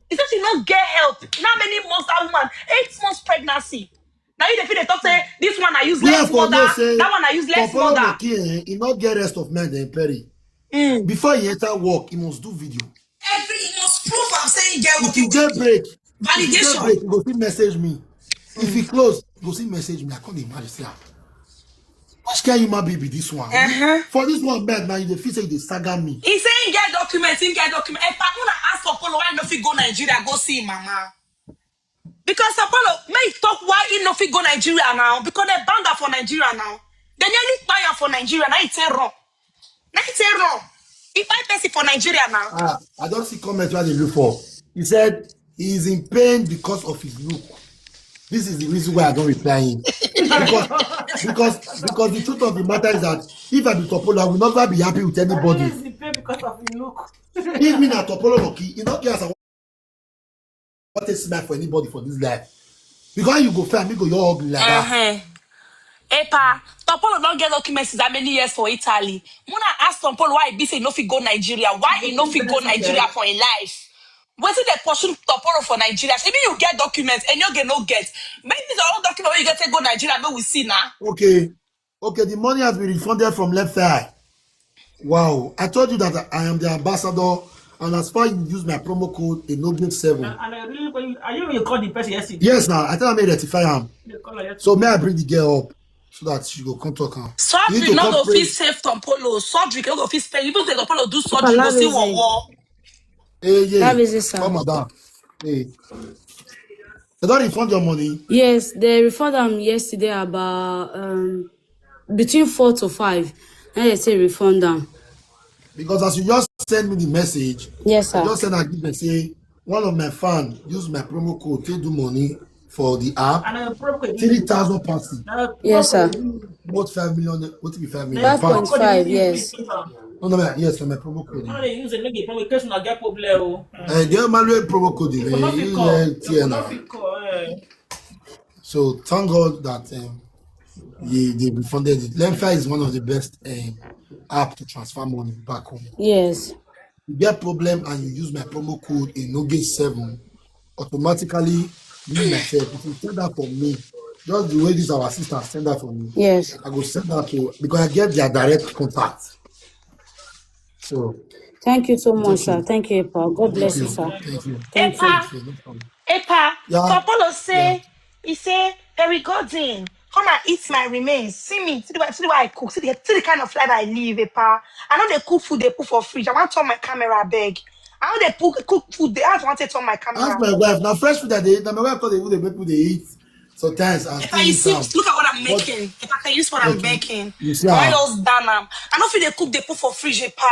He say she no get help. Now many months that woman, eight months pregnancy. Now you dey feel dey talk say this one na useless mother, that one na useless mother. He not get rest of mind then Perry. Before he enter work, he must do video. Every, he must prove am say he get work. If he get break, validation. If he get break, he go still message me. If he close, he go still message me. I can't imagine. Say, ah, which kind human being be this one? For this one bad now, you dey feel say you dey saga me. He say he get document, he get document. If I wanna ask Topolo why he no fit go Nigeria, go see him mama. Because Topolo, make he talk why he no fit go Nigeria now. Because they banned her for Nigeria now. They nearly kpai her for Nigeria. Now he say wrong. Now he say wrong. He kpai person for Nigeria now. Ah, I don't see comments where they look for. He said he is in pain because of his look. This is the reason why I don't reply him. Because, because, because the truth of the matter is that if I be Topolo, I will never be happy with anybody. He is in pain because of his look. If me na Topolo Moki, you know, yes, I want to smile for anybody for this life. Because you go fair, me go your ugly like that. Epa, Topolo don get documents since how many years for Italy? Muna ask Topolo why he be say he no fit go Nigeria. Why he no fit go Nigeria for him life? Wetin dey pursue Topolo for Nigeria? Shebi you get documents and you get no get. Maybe the own document wey you get take go Nigeria, make we see na. Okay. Okay, the money has been refunded from left eye. Wow. I told you that I am the ambassador, and as far you use my promo code, a no big seven. And, and I really, when you, are you, you called the person yesterday? Yes, now. I tell her me rectify am. You call her yesterday. So may I bring the girl up so that she go come talk am. Surgery no go fit save Topolo. Surgery no go fit save. Even if Topolo do surgery, go see one war. Hey, yeah. That is it, sir. Come on down. Hey. They don't refund your money? Yes, they refund am yesterday about, um, between four to five. And they say refund am. Because as you just send me the message, yes, sir. I just send a give and say, one of my fan use my promo code to do money for the app. And a promo code. Three thousand passes. Yes, sir. What, five million? What be five million? Five point five, yes. No, no, yes, for my promo code. No, they use it, make it promo code, no get problem. Eh, get my promo code in the T N. So thank God that, um, they, they refunded it. Lenfy is one of the best um, app to transfer money back home. Yes. You get problem and you use my promo code Enoge seven, automatically me myself, if you send that for me, just the way this our sister send that for me, Yes. I go send that to, because I get their direct contact. So Thank you so much, thank sir. you. Thank you, Epa. God Thank bless you, you. sir. Thank you. Thank you. Epa, Thank you. No problem. Epa, Yeah. Topolo say, he say, Perry Godin, come and eat my remains. See me, see the way, see the way I cook, see the, see the kind of life I live, Epa. I know they cook food they put for fridge. I want to turn my camera beg. I know they put, cook food. They have wanted to turn my Ask camera. My wife. Now fresh food that they eat. Now my wife call the food they make food they eat. Sometimes I If still I you eat see, am. look at what I'm But making. If I can use what I'm okay, making, you see why how else done am? I don't feel they cook they put for fridge, Epa.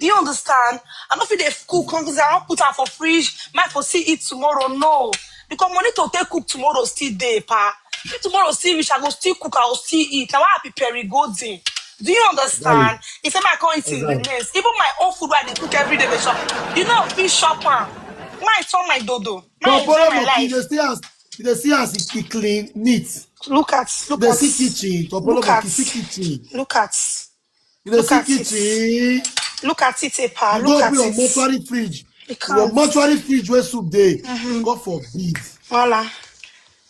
Do you understand? I don't feel they cook because I don't put am for fridge. Might for see it tomorrow, no. Because money to take cook tomorrow still day, Epa. If tomorrow still rich, I go still cook, I will still eat. Now I be Perry Godin. Do you Exactly. Understand? He said my come eating Exactly. Remains. Even my own food where they cook every day, they shop. You know, fish shop am. Why it's on my dodo? Why it's on Topolo my Monkey, they life? see as they see as it, it clean, neat. Look at, look They at, see kitchen. Topolo look Monkey, at, see kitchen. Look at, You they look see at it. kitchen. Look at it, Epa. You Look go at open your it. Mortuary fridge. You Your can't. Mortuary fridge where soup day. Mm-hmm. God forbid. Voila.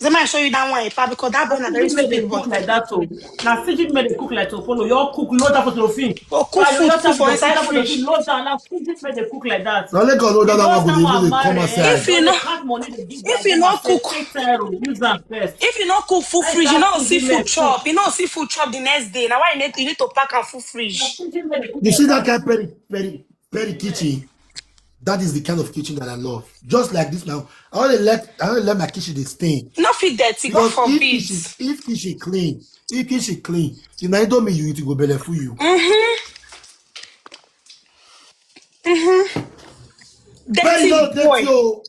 Let me show you that one, Epa, because that one is very Fridge made they stupid cook one. Like that, oh. Now fridge made they cook like Topolo. You all cook, load that for the thing. Oh, cook Why you food, not cook have for the inside put the fridge. Thing, load down, now fridge made they cook like that. Now let God know that Because one go now dey I'm even dey come married. outside. If you They know, count money, they give if them. you Then I not say, cook, take care of, use them first. If you not cook food Let fridge, you that not food see be food made cook. Chop. You not see food chop the next day. Now why you need, you need to pack and food Now fridge? fridge made they cook You see like that that. Kind of Perry, Perry, Perry kitchen. That is the kind of kitchen that I love. Just like this now, I only let I only let my kitchen dey stain. Not fit dirty. God Because if forbid. Kitchen, if kitchen clean, if kitchen clean, if na Indomie you eat, e go belle full you. Mm-hmm. Mm-hmm. Perry Dirty no date boy. You.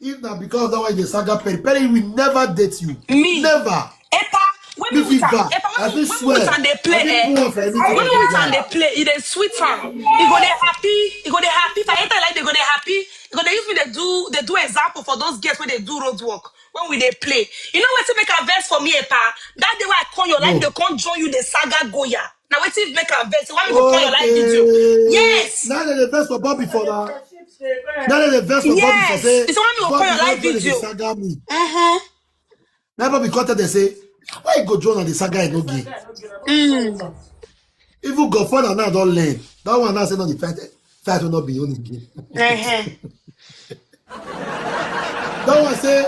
If na because that one dey saga Perry, Perry will never date you. Me. Never. Epa, when Me we with fit am, back. Epa, I when we, fit when we with swear. am, they play, I fit eh? pull one for anything When that we dey with am, die. They play. It dey sweet am. He go dey happy. He go dey happy. If I enter like they go dey happy. He go dey use me. They do. They do example for those girls when they do road work. When we dey play, you know wetin make am vex for me, Epa? That day when I come your life, No. They come join you. They saga Goya. Now wetin make am vex? Why me go come your live video? Okay. Yes. Now they dey vex for Bobby for now. Now they dey vex for Bobby for Yes. say It's why me go come Bobby your don live join the video. saga me. Uh-huh. Now Bobby come tell them say, why you go join on the saga and no game? Mm. Even Godfather now don learn. That one now say no the fight, fight will not be only game. Uh-huh. That one say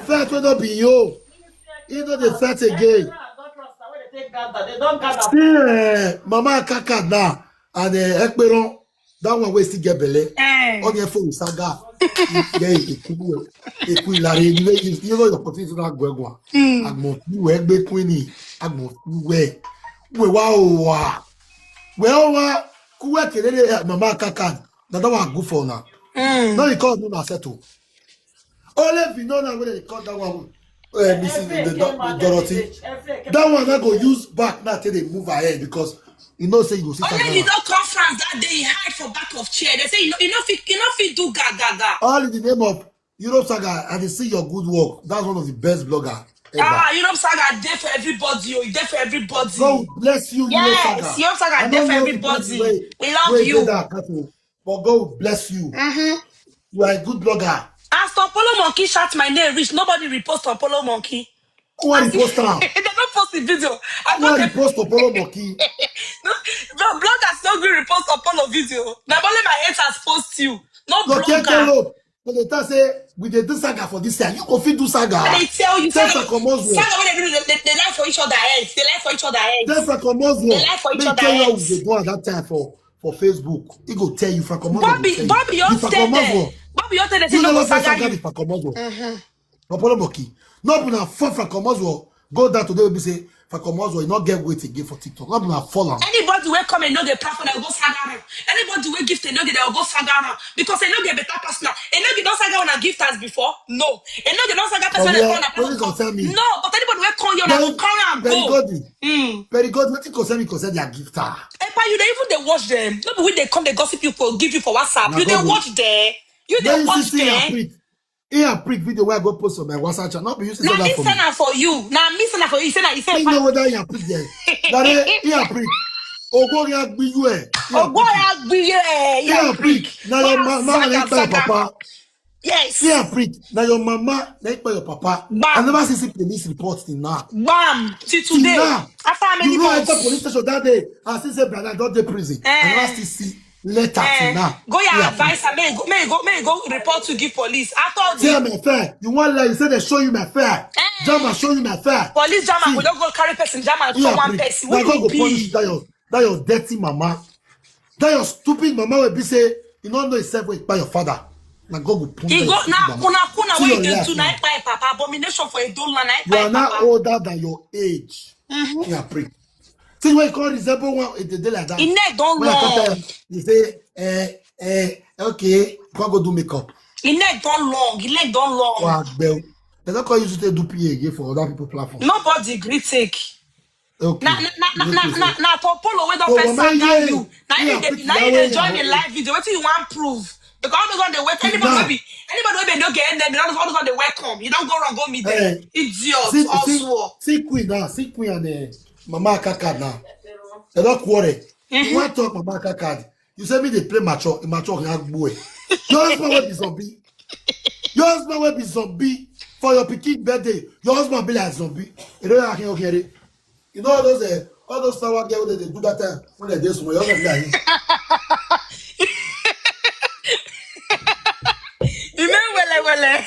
fight will not be you. He no dey fight again. They don't gather. See, eh, Mama Kaka now and uh, Ekperon, that one wey still get belle. Eh. All the phone saga. Yeah, eku ilare you know you know your opportunity na gwegwa. Mm. Agmo we gbe queenie. Agmo we we wa o wa. We o wa kuwe kelele eh, Mama Kaka. Na that one go for now. Mm. No, you call me na settle. Only if you know now when they call that one, uh, Missus Every The, came Do- out Dorothy. Every, every came That out one I go Every use back now till they move ahead because you know say you go see Only you Sagara. Don't come France that day. He hide for back of chair. They say you know, you know fit, you know fit do ga ga ga. All in the name of Europe Saga, I dey see your good work. That's one of the best blogger ever. Ah, you know Saga there for everybody. Oh, you there for everybody. God will bless you, Europe Yes, Saga. you know Saga I there don't for know the person everybody. wey We love wey you. dey that account o, but God will bless you. Mm-hmm. You are a good blogger. As Tom Polo Monkey shout my name, reach nobody repost Tom Polo Monkey. Who wan repost am? They don't post the video. I Who wan don't. Repost Opolo Monkey? No, no bloggers no gree repost Tom Polo video. Na only my haters post you. No No, Keke blogger. Lope. But they tell say we dey do saga for this year. You go fit do saga. I dey tell you, Tell Saga, Frank Omozo. Saga wey dey do, they, they lie for each other heads. They lie for each other heads. Tell Frank Omozo. They lie for each Make other tell you how we heads. dey do at that time for for Facebook. He go tell you Frank Omozo. Go Bobby, tell you. Bobby, you The Frank said that. Omozo. Bobby, you said that you You no go never first saga saga you. The Frank Omozo. Mm-hmm. Opolo Monkey. No be na for Frank Omozo. Go down today we be say Frank Omozo. You not get weight again for TikTok. No be na fall am. Anybody wey come and no get platform, they go saga am. Anybody wey gift and no get, they go saga am. Because they no get better personal. And no get don saga una gift as before. No. And no get don saga person wey come una What you platform. Concern me? No, but anybody wey come here, una go carry am Very go. good. Mm. Very good. What you concern me? Concern their gifter. Epa, you dey even dey watch them. No be we dey come dey gossip you for give you for WhatsApp. Na You dey God will- watch them. You Then dey you watch see, see your them. print. Ian Prick video wey I go post on my WhatsApp channel. No be you say Na that me for send me. Am for you. Na me send am for you. He say na he say I know whether Ian Prick there. That day, Ian Prick. Ogo ya gbiyu eh. Ian Ogo Prick. ya gbiye. Ian Prick. Now your mama na Zaga, ipa your zaga. Papa. Yes. Ian Prick. Now your mama na ipa your papa. Bam. I never see see police report till now. Bam. Till Till today. now. After how many You no enter months? Police station that day. I see say brother don dey prison. I Eh. Never still see letter till Eh, now. go your Yeah. Adviser, may go, may go, may go report to give police. After all See the my fare. You want lie? You say they show you my fare. Eh. Jama show you my fare. Police jama See. Go, go carry person, jama for Yeah, one please. person. Now Who God you go punish be? That your that your dirty mama. That your stupid mama will be say you don't know yourself with by your father. Now God go punish He that go your stupid na mama. Kuna Kuna See wey your dey life do na now. Ipa Papa, abomination for Edo land na You are Ipa now Papa. Older than your age. Yeah, prick. See when you come resemble one, it dey like that. Him neck don When I come tell long. You, you say, eh, eh, okay, you can't go do makeup. Him neck don long. Him neck don long. Wow, bell. They don't call you to do P A again for other people platform. Nobody gree take. Okay. Na na na na You na need to na say, na Topolo wey don Oh, first mama, saga yeah. You. Na Yeah, him dey put na him that dey way join now. The live video. Wetin you wan prove? Because all those one dey wait. Anybody Nah. Wey be anybody wey be no get enemy. All those all those one dey welcome. You don go wrong, go meet them. Eh, Idiot. see, see, Also. See queen now. See queen and uh, Mama Akaka now. They don't quarrel. You want talk Mama Akaka? You say me they play mature, mature young boy. Your husband will be zombie. Your husband will be zombie for your pikin birthday. Your husband be like zombie. You know how can you get it? You know all those uh, all those flower girls that they do that time when they do small. Your husband be like, You mean wele wele?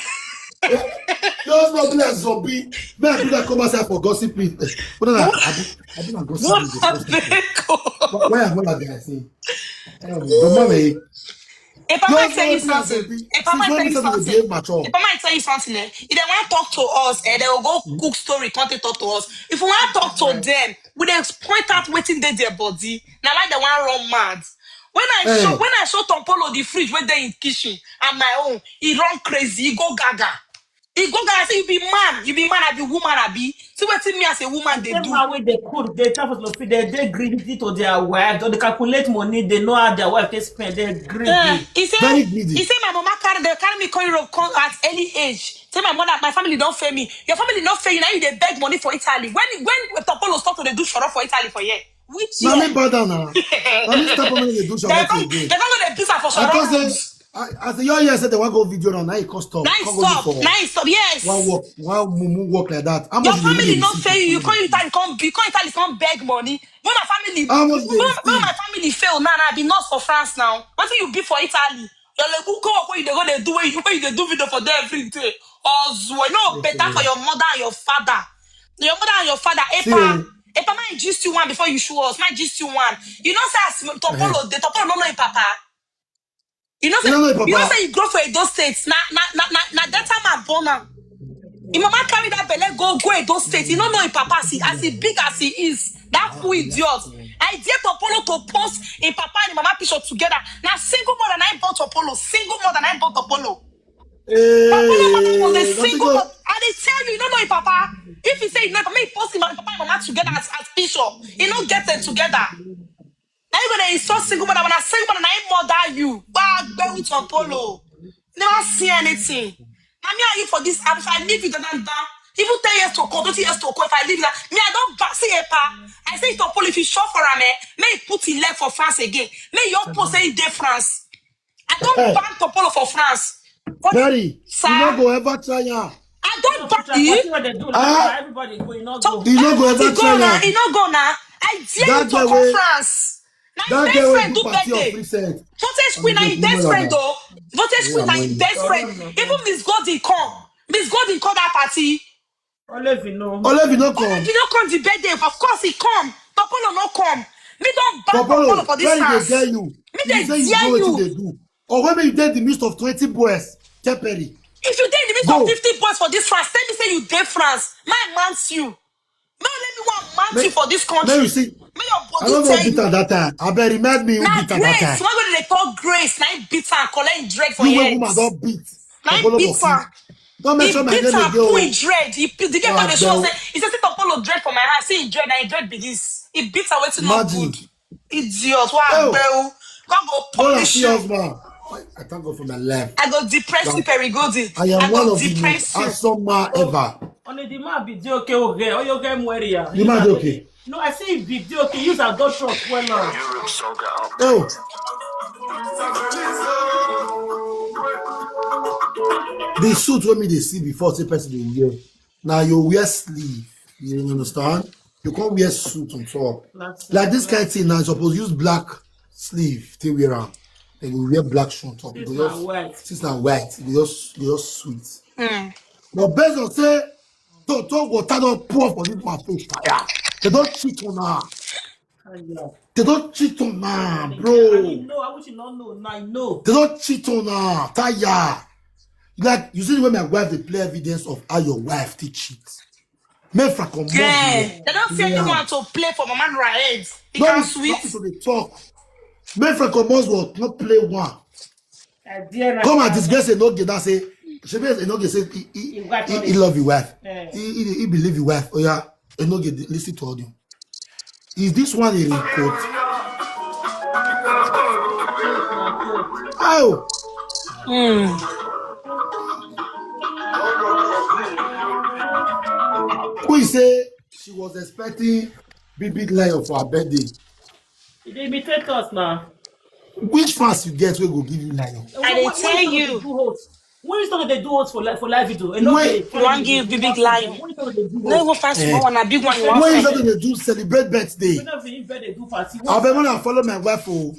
Your husband be like zombie. Man, do that come outside for gossip. Please. What is that? I do, I do not gossip. What a beko. Why am I like that? I say, um, the money. If I Your might tell you husband be like something, zombie. if I Since might when tell you you say they something, behave mature. If I might tell you something, eh, if they want to talk to us, eh, they will go cook story, come dey talk to us. If we want to talk to them, we dey point out wetin dey their body. Now like they want run mad. When I show Eh. When I show Topolo the fridge wey dey in kitchen and my own, he run crazy, he go gaga. He go gaga say, "You be man, you be man, I be woman, I be." See wetin me as a woman dey Same do. How wey they cook, they tell us to feed, they, they greedy to their wife. Don't they calculate money? They know how their wife they spend. They greedy. Eh, he say, Very greedy. He say my mama carry they carry me come Europe come at early age. Say my mother, my family don't fail me. Your family don't fail you. Now you dey beg money for Italy. When when Topolo start to dey do shoro for Italy for here, which Now year? Me bother now. Now me stop when they do They short don't again. They don't go dey beat am for I thought shoro. Say, I, I say your year said they want go video now. Now it cost stop. Now he Can't go do stop. for Now he stop. Yes. One work, one mumu work like that. How Your much you dey family really not see fail you. You for come Italy, come be come Italy, come beg money. When my family, How much when, they when steal? My family fail now, now I be nurse for France now. What do you be for Italy? Your lebu go work when you dey go dey do where you when you dey do video for there every day. Ozuo, you know better for your mother and your father. Your mother and your father. See, Epa, eh, Epa, my gist you one before you show us. My gist you one. You know say as Topolo, the Topolo no know him papa. You know say You don't know him you know papa. Say he grow for Edo State. Na na na na na that time I born am. Him mama carry that belle go go Edo State. You don't know him papa as he as he big as he is. That fool idiot. I dare Topolo to post him papa and him mama picture together. Now single mother na him born Topolo. Single mother na him born Topolo. Topolo mother was a Hey, single nothing mother. I dey tell you, you don't know him papa. If you say you know him papa, he post him papa and mama together as, as picture. He no get them together. Now you gonna insult single mother when a single mother na him mother you. Gbagbe with Topolo. Never see anything. Now me and you for this app. If I leave you, down, down, down. Even ten years to come, twenty years to come, if I leave that, me, I don't back see Epa. I say Topolo, if you show for him, eh, may he put his leg for France again. May your post say he dey France. I don't ban Topolo for France. What Perry, Sir? You no go ever try am. I don't ban Try you. Wetin they do like Ah. That, everybody go, you know So go. You no go everybody ever go try now. am. He no go now. I dare That you to guy come wey France. Na that best guy wey friend do do party of birthday. Vincent. Voltage Queen na him best friend o. Voltage Queen na him best friend. Even Miss Golden come. Miss Golden come that party. All of you know. All of you no come. If you no come the birthday, of course he come. Topolo no come. Me don't ban Topolo for this Perry dey house. tell you. Me You dey say you dare know wetin you. Dey do. Or when you dey the midst of twenty boys, tell Perry. If you dey in the midst Go. Of fifty boys for this France, tell me say you dey France. My mount you. No let me one mount May- you for this country. May you see. May your I don't body know tell beat you. At that time. I beg remind me who Na beat At that Grace. time. Why would they call Grace? Na him beat am, collect him dread for You head. Wey woman don beat. Na him Topolo beat for am. see. Don't He mention my beat name am, again. Pull Oh. him dread. He, the girl Ah, come dey show no. Say, he say, "See Topolo dread for my hand. See him dread, na him dread be this." He beat am wetin no Imagine. Good. Idiot, what Oh. Agbero. God go Go and punish see you. Husband. I thank God for my life. I go depress you, Perigodi. I am I one go of the depress most you. Handsome man ever. Only the man be dey okay, okay. Oh, you get more area. The man dey okay. No, I say he be dey okay. Use a dot shot well now. Oh. The suit wey me dey see before say person dey wear. Now you wear sleeve. You understand? You can't wear suit on top. Like this kind of thing now, you suppose use black sleeve to wear am. They go wear black shirt on top. You This go na just, white. since na white, you go just, you go just sweet. But based on say, Toto water don pour for this man face fire. They don cheat on her. Ah, yeah. They don cheat on her, I bro. know. I wish you not know. Now I know. They don cheat on her. Tire. Like, you see the way my wife dey play evidence of how your wife dey cheat. Make Frank comot. Yeah. They don't see Yeah. anyone to play for Mama Nura head. He No, can no, sweet. Nothing to dey talk. Make Frank comot, not play one. I dare not. Come and disgrace Enoge that say, she be Enoge say he, he, His wife he, not he love his wife. Eh. He, he, he believe his wife. Oh yeah, Enoge, listen to audio. Is this one a record? Oh, Mm. Queen say she was expecting big big lion for her birthday. They imitate us now. Which fans you get wey go give you lion? I dey tell you. When you start to do host for live for live video, When- You wan give big big lion. When you start to do No host, even fast Eh. One, na big one. You When want you to start to do celebrate birthday, when you invite dey do party, I beg una follow my wife o.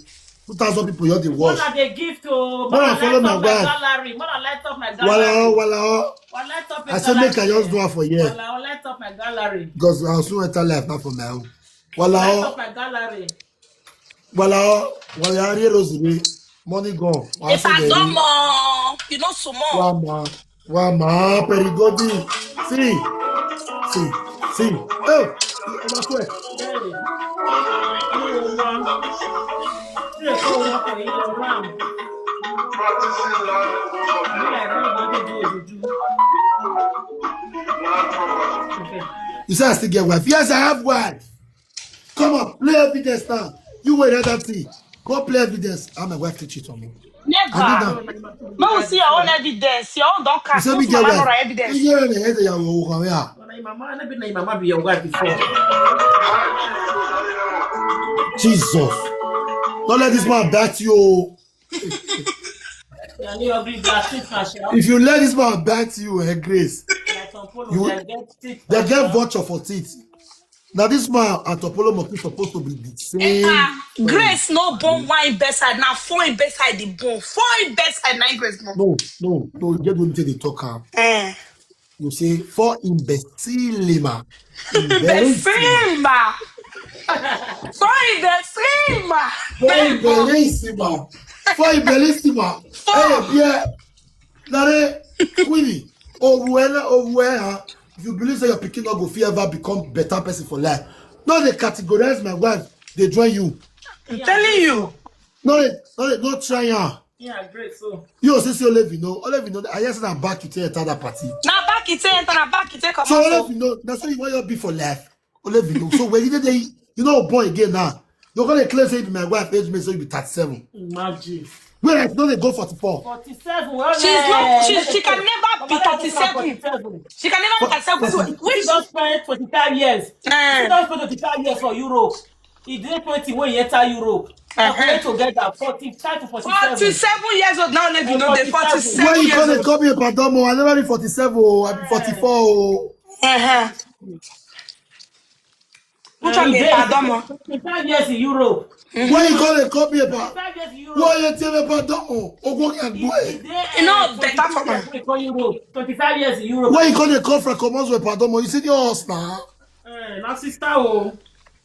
Two thousand people here dey When watch. I dey gift o, When I when I follow light my up my wife. Gallery, when I light up my Wala gallery, wala. when I light up I my say make I gallery. just do am for here. Wala, I light up my gallery. Because I soon enter life now for my own. Wala Light o, up my gallery. wala o, wala o, Rose me. Money gone. I If say I dey don't read. more, you know some more. Wama, wama, Perigodi. See, see, see. Oh, over swear. Hey. You want? You go work for your ram. Me, I don't want to do what you do. Okay. You say I still get wife. Yes, I have wife. Come on, play evidence now. You wait that thing. Go play evidence. How my wife to cheat on me. I did Never. that. No, we see your own evidence. Your own don't You cast. say No me see get Mama wife. Nura evidence. You hear the head of your woman, yeah. When your mama, never be your wife before. Jesus. Don't let this man bat you. Oh. Yeah, you agree that sit and shout. If you let this man bat you, eh, Grace, Like some people, you they get sit they and get shout. Vulture for teeth. Now this man and Topolo Moki supposed to be the same. Ah, Grace no born wine bedside. Now four in bedside the bone. Four in bedside, nine Grace born. No, no, no. You get what they talk am. Eh. You say for imbecilima. Imbecilima. Sorry, imbecilima. For imbecilima. For imbecilima. Hey, yeah. Nare, Queenie. Oruela, Oruela. If you believe that your pikin not go fit ever become better person for life, no, they categorize my wife. They join you. I'm telling you. No, they, no, they, no try am. Yeah, great. So You see, see, Olevino, Olevino, I just na back you tell that party. Now back it enter, now back it take come So out. Olevino, that's what you want your be for life. Olevino. So when you dey, you know, born again now. You're gonna claim say you be my wife, age me, so you be thirty-seven. Imagine. Where I know they go forty-four. Forty-seven. Well, She's not. She, she can never be thirty-seven. Forty-seven. She can never be thirty-seven. She Which don spend twenty-five years. She eh, don spend twenty-five years for Europe. E dey twenty wey e enter Europe. Uh-huh. Calculate together forty-five to forty-seven. Forty-seven years old now, let me know the Forty-seven. forty-seven When you years gonna old. Call me a pardon, I never be forty-seven. Oh, I be forty-four. Oh. Uh-huh. Which one be Today, pardon? Twenty-five years in Europe. When you gonna call me a pardon? Twenty-five years in Europe. Why you tell me pardon? Oh, go and go. E dey, You know, eh, better for twenty-five years in Europe. Twenty-five years in Europe. Why you gonna call Frank Commons with pardon? You see your house now. Eh, na sister o.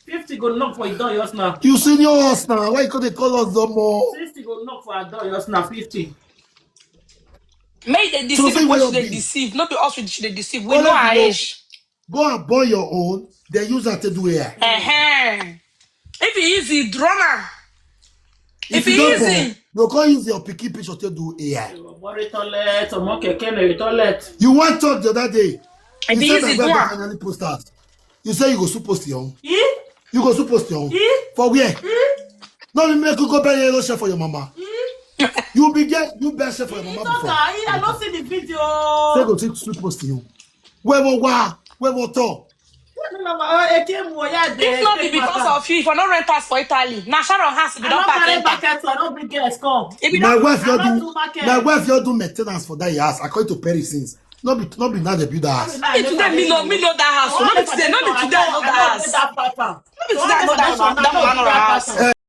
Fifty go knock for your door just now. You see your house now. Why you gonna call us no more? Sixty go knock for her door just now. Fifty. Make they So deceive say people we she don't dey be- deceive. Not be us with she dey deceive. We Well, know let her me know. Age. Go and burn your own. They use that to do here. Uh-huh. If he easy, drama. If you he don't easy. Burn, you can't use your picky picture to do here. Worry toilet, or monkey can you toilet. You want talk the other day. If You he said easy, my go wife on. Finally post that. You say you go supposed to young. Eh? You go supposed to young. Eh? For where? Eh? No, we make you go buy yellow shirt for your mama. Eh? You be get you best for your mama before. I don't see the video. Say go take two post you. Where we wa, where we talk. If not be because of you, if I no rent house for Italy, na Sharon house be don pack enter. I don't bring girls come. If you My don wife you I don't do do market. my wife you do maintenance for that house. I call it to Paris since. Not be not be now they build that house. no be today me know me know that house. No be today, no be today I know that house. No be today I know that house. That one I know that house. Eh,